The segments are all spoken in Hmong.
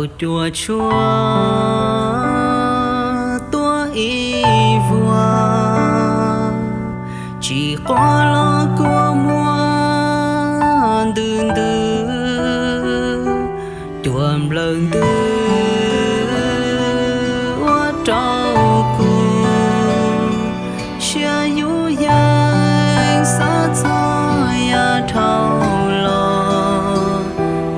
Cua tshuab tuaj ib vuag, tsis quav los kua muag ntws ntws, cua nplawm ntws ua rau kuv siab yuj yees xav txog yav dhau los,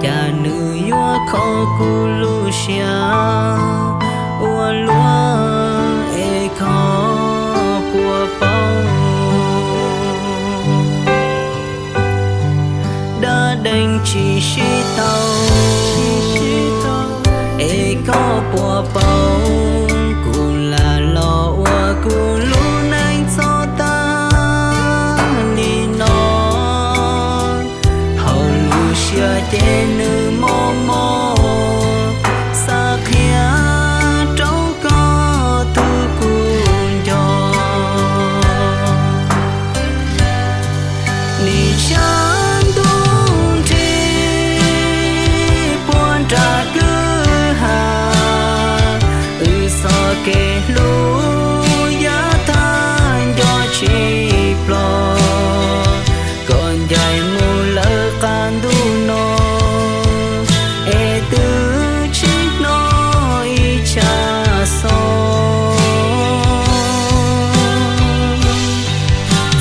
cas nws yuav kho kuv lub siab ua luaj es koj puas paub. Dab dees tsis sib tau, es koj puas paub, kuv lam los ua kuv lub neej txog tag li no. Hauv lub siab ces nws mos mos, xav qhia rau koj tus kuv nco. Nim tshav ntuj nrig puag nram kwj ha, wb txoj kev hlub yav tag nco tsis plos. Koj ncaim mus lawm qab ntuj no, es twb tsis hnov ib tsam xov.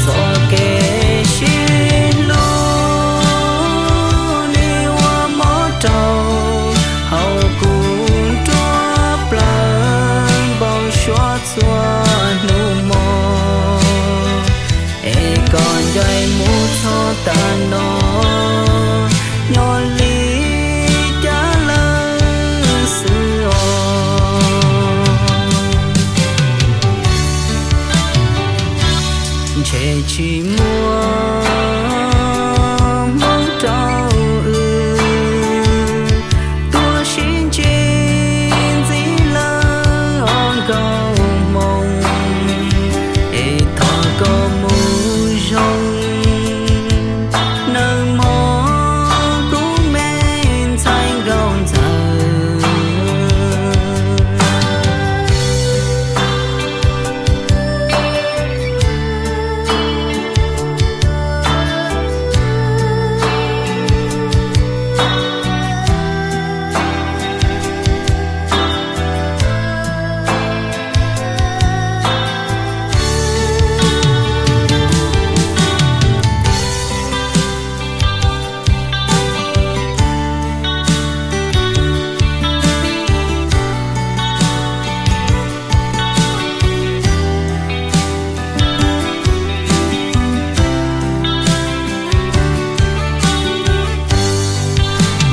Txoj kev sib hlub li ua mov rau hauv kuv nruab plawv npau suav txhua hnub hmo. Es koj ncaim mus txog tag no, nyob li cas lawm xwb os. Ntshe tsis muaj hmoov rau wb tuaj sib ntsib ntxiv lawm ob nkaus hmoov. Es thov koj mus zoo, nawb mog kuv me ntxhais nkauj ntxawm.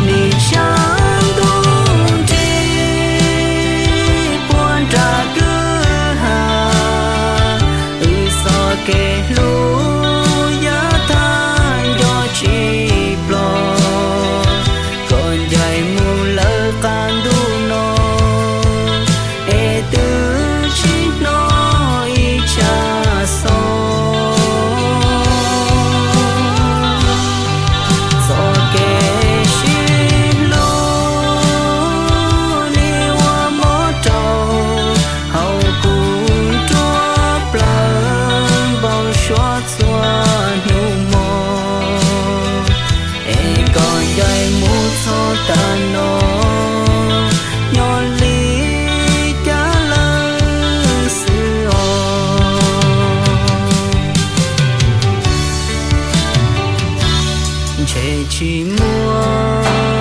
Nim tshav ntuj nrig puag nram kwj ha, wb txoj kev hlub yav tag nco tsis plos. Koj ncaim mus lawm qab ntuj no, es twb tsis hnov ib tsam xov. Txoj kev sib hlub li ua mov rau hauv kuv nruab plawv npau suav txhua hnub hmo. Es koj ncaim mus txog tag no, nyob li cas lawm xwb os. Ntshe tsis muaj